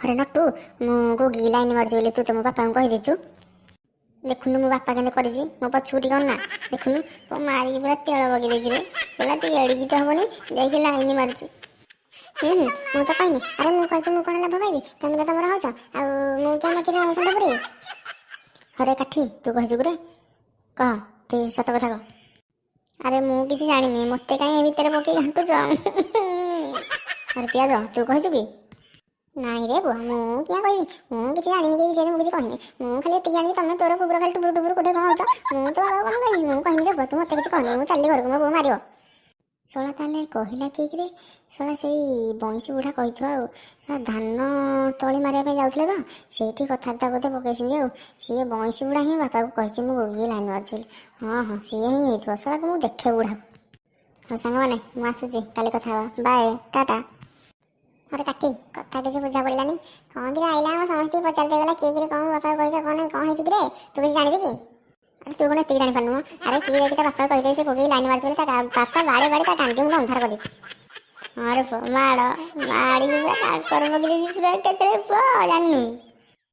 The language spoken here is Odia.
ଆରେ ନଟୁ, ମୁଁ ଗୋଗି ଲାଇନ୍ ମାରୁଛି ବୋଲି ତୁ ତ ମୋ ବାପାଙ୍କୁ କହିଦେଇଛୁ। ଦେଖୁନୁ, ମୋ ବାପା କେମିତି କରିଛି। ମୋ ପଛକୁ ଟିକେ ଅନା, ଦେଖୁନୁ, ମୋ ମାରିକି ପୁରା ତେଳ ପକେଇ ଦେଇଛି ରେ। କହିଲା, ତୁ ଏଡ଼ିକି ତ ହବନି, ଯାଇକି ଲାଇନ୍ ମାରୁଛୁ। ହୁଁ ହୁଁ ମୁଁ ତ କହିନି। ଆରେ, ମୁଁ କହିକି ମୁଁ କ'ଣ ଲାଭ ପାଇବି? ତମେ ତ ତମର ହଉଛ, ଆଉ ମୁଁ କିଏ ମଝିରେ ଷଣ୍ଢ ପୁରେଇବି? ହରେ କାଠି, ତୁ କହିଛୁ କିରେ? କହ, ଟିକେ ସତ କଥା କହ। ଆରେ, ମୁଁ କିଛି ଜାଣିନି, ମୋତେ କାହିଁ ଏ ଭିତରେ ପକେଇ ଘାଣ୍ଟୁଛ? ଆରେ ପିଆଜ, ତୁ କହିଛୁ କି? ନାଇଁ ରେ ବୁଆ, ମୁଁ କିଆଁ କହିବି? ମୁଁ କିଛି ଜାଣିନି କି ବିଷୟରେ, ମୁଁ କିଛି କହିନି। ମୁଁ ଖାଲି ଏତିକି ଜାଣିଛି, ତମେ ତୋର କୁକୁର ଖାଲି ଟୁପୁରୁ ଟୁପୁରୁ କୋଉଠି କ'ଣ ହଉଛ। ମୁଁ ତ ବାବା କ'ଣ କହିବି? ମୁଁ କହିନି ରେ ବୁଆ, ତୁ ମୋତେ କିଛି କହନି। ମୁଁ ଚାଲି ଘରକୁ, ମୋ ବୋଉ ମାରିବ। ଶଳା, ତାହେଲେ କହିଲା କିଏ କିରେ? ଶଳା, ସେଇ ବଇଁଶୀ ବୁଢ଼ା କହିଥିବ। ଆଉ ଧାନ ତଳି ମାରିବା ପାଇଁ ଯାଉଥିଲେ ତ, ସେଇଠି କଥାବାର୍ତ୍ତା ବୋଧେ ପକେଇଛନ୍ତି। ଆଉ ସିଏ ବଇଁଶୀ ବୁଢ଼ା ହିଁ ବାପାକୁ କହିଛି ମୁଁ ଗୋଗି ଲାଇନ୍ ମାରୁଛି ବୋଲି। ହଁ, ସିଏ ହିଁ ହେଇଥିବ। ଶଳାକୁ ମୁଁ ଦେଖେ ବୁଢ଼ାକୁ। ହଉ ସାଙ୍ଗମାନେ, ମୁଁ ଆସୁଛି, କାଲି କଥା ହେବା। ବାଏ, ଟାଟା। ଆରେ କାଠି, କଥା କିଛି ବୁଝା ପଡ଼ିଲାନି। କ'ଣ କିରେ, ଆଇଲା ଆମ ସମସ୍ତଙ୍କୁ ପଚାରି ଦେଇଗଲା, କିଏ କିରେ, କ'ଣ ବାପାକୁ କହିଛ, କ'ଣ ନାହିଁ, କ'ଣ ହେଇଛି କିରେ? ତୁ କିଛି ଜାଣିଛୁ କି? ଆରେ, ତୁ କ'ଣ ଏତିକି ଜାଣିପାରୁନୁ? ଆରେ, କିଏ ଯାଇକି ତା ବାପାକୁ କହିଦେଇ ସେ ଗୋଗି ଲାଇନ୍ ମାରୁଛି ବୋଲି, ତା ବାପା ବାଡ଼େ ବାଡ଼େ ତା ଗାଣ୍ଡି ମୁଣ୍ଡ ଅନ୍ଧାର କରିଦେଇଛି। ହଁ ରେ ପୁଅ, ମାଡ଼ ମାଡ଼ିକି ପୁରା କାକର ପକେଇ ଦେଇଛି ପୁରା। କେତେବେଳେ ପୁଅ ଜାଣିନୁ?